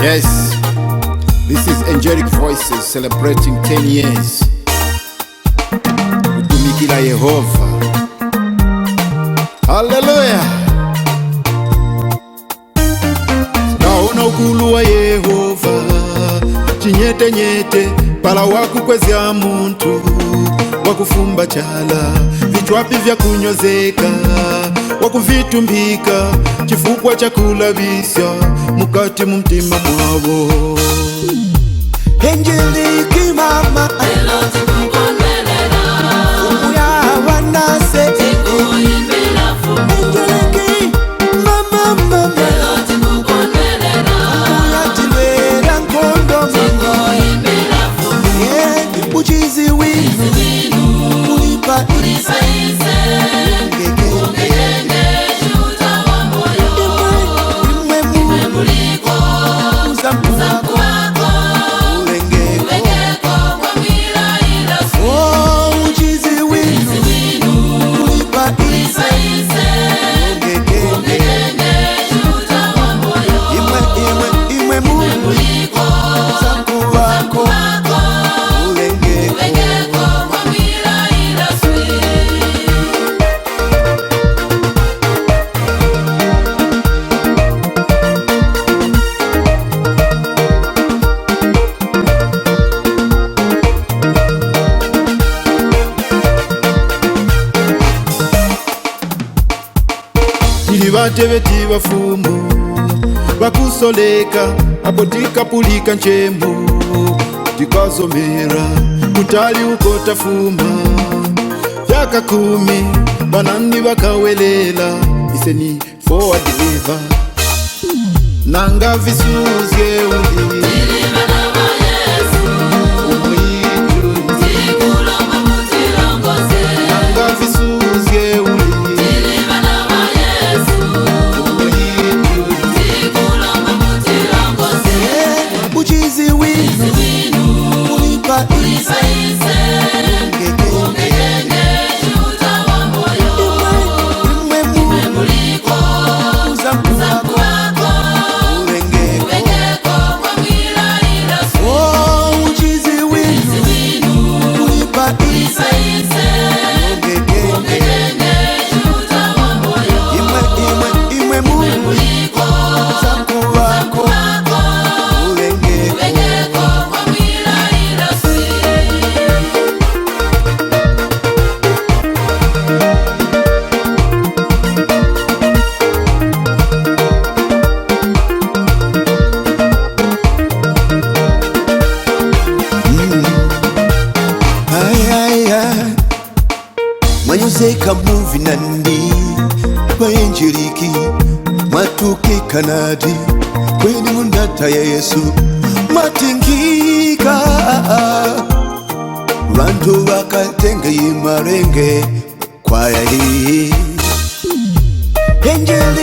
Yes, this is Angelic Voices celebrating 10 years. Kutumikila Yehova. Hallelujah. Naona ukulu wa Yehova chinyetenyete pala wakukwezya muntu wakufumba chala vichwapi vya kunyozeka wakuvitumbika chifukwa cha kulavisya mukati mumtima mwavo. Angeliki mama uyawanase. Angeliki mama mama uyatilwela nkondo mama yeah, uchizi winu ulipa ise imwe muliko uzamkuwako ulengeko. Oh, uchizi winu ulipa ise ungekenge imwe imwe imwe muliko uzamkuwako ulengeko. Tili batebeti bafumu bakusoleka apo tikapulika nchembo tikazomera kutali uko tafuma vyaka 10 banandi bakawelela iseni forward ever nanga visuzye uli umwitunzi nanga visuzye uli umwitunzi. Yeah, uchizi winu ulipa ise ungekenge imwe imwe muliko uzamkuwako ulengeko. Oh, uchizi winu ulipa ise ungekenge imwe imwe imwe muliko uzamkuwako ulengeko. Ay, ay, ay. Mwanyuzeka muvinandi vaenjeliki mwatuke kanadi kweni mundata ya Yesu mwatingika vantu vakatenge imarenge kwaya iyi Angel